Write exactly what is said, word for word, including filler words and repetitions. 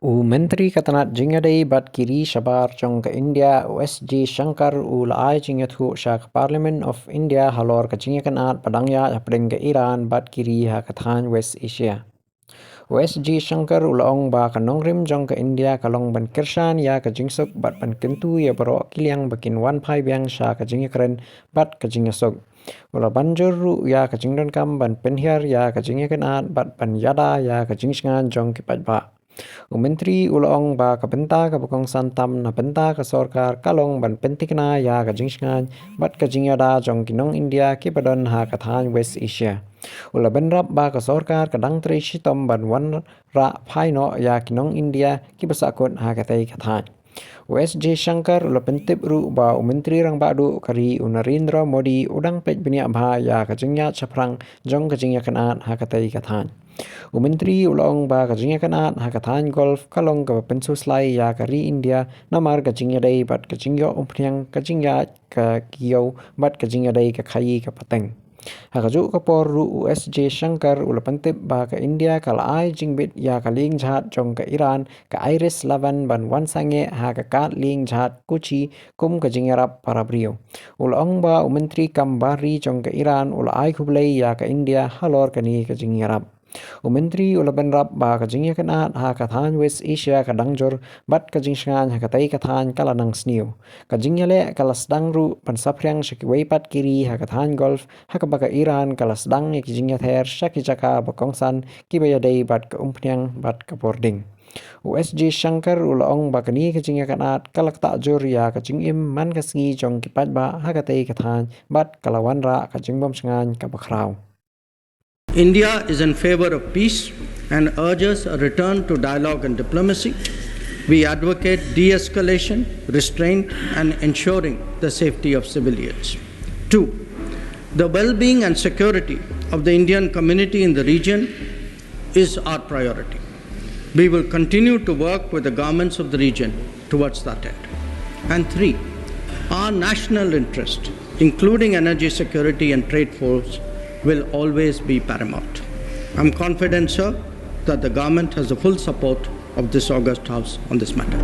U Myntri ka tnat jingïadei bad ki ri shabar jong ka India, u S Jaishankar, u la ai jingïathuh sha ka Parliament of India halor ka jingïakynad ba dang ïaid hapdeng ka Iran bad ki ri ha ka thaiñ West Asia. U S Jaishankar u la ong ba ka nongrim jong ka India ka long ban kyrshan ïa ka jingsuk bad ban kyntu ïa baroh ki liang ba kin wan phai biang sha ka jingïakren bad ka jingïasuk. U la ban jur ruh ïa ka jingdonkam ban pynhiar ïa ka jingïakynad bad ban ïada ïa ka jingshngaiñ jong ki paidbah. U Myntri u la ong ba ka bynta kaba kongsan tam na bynta ka sorkar ka long ban pynthikna ïa ka jingshngaiñ bad ka jingïada jong ki nong India kiba don ha ka thaiñ West Asia. U la bynrap ba ka sorkar ka dang trei shitom ban wanrah phai noh ïa ki nong India kiba sahkut ha katei ka thaiñ. U S Jaishankar u la pyntip ruh ba u Myntri Rangbah Duh ka ri, u Narendra Modi, u dang peit bniah bha ïa ka jingïaid shaphrang jong ka jingïakynad ha katei ka thaiñ. U Myntri u la ong ba ka jingïakynad ha ka thaiñ Gulf ka long kaba pynsuslai ïa ka ri India namar ka jingïadei bad ka jingïoh umphniang, ka jingïaid ka kiew bad ka jingïadei ka khaïi ka pateng. Ha kajuh ka por ruh, u S Jaishankar u la pyntip ba ka India ka la ai jingbit ïa ka lieng jhad jong ka Iran, ka Iris Eleven, ban wan sangeh ha ka kad lieng jhad Kochi kum ka jingïarap para briew. U la ong ba u Myntri Kam Bar Ri jong ka Iran u la ai khublei ïa ka India halor kane ka jingïarap. U Myntri u la bynrap ba ka jingïakynad ha ka thaiñ West Asia ka dang jur bad ka jingshngaiñ ha katei ka thaiñ ka la nang sniew. Ka jingïaleh ka la sdang ruh ban saphriang sha kiwei pat ki ri ha ka thaiñ Gulf, ha kaba ka Iran ka la sdang ïa ki jingïather sha ki jaka ba kongsan kiba ïadei bad ka umphniang bad ka bording. U S Jaishankar u la ong ba kane ka jingïakynad ka la ktah jur ïa ka jingim man ka sngi jong ki paidbah ha katei ka thaiñ bad ka la wanrah ka jingbymshngaiñ kaba khraw. India is in favor of peace and urges a return to dialogue and diplomacy. We advocate de-escalation, restraint, and ensuring the safety of civilians. Two, the well-being and security of the Indian community in the region is our priority. We will continue to work with the governments of the region towards that end. And three, our national interest, including energy security and trade flows, will always be paramount. I'm confident, sir, that the government has the full support of this august House on this matter.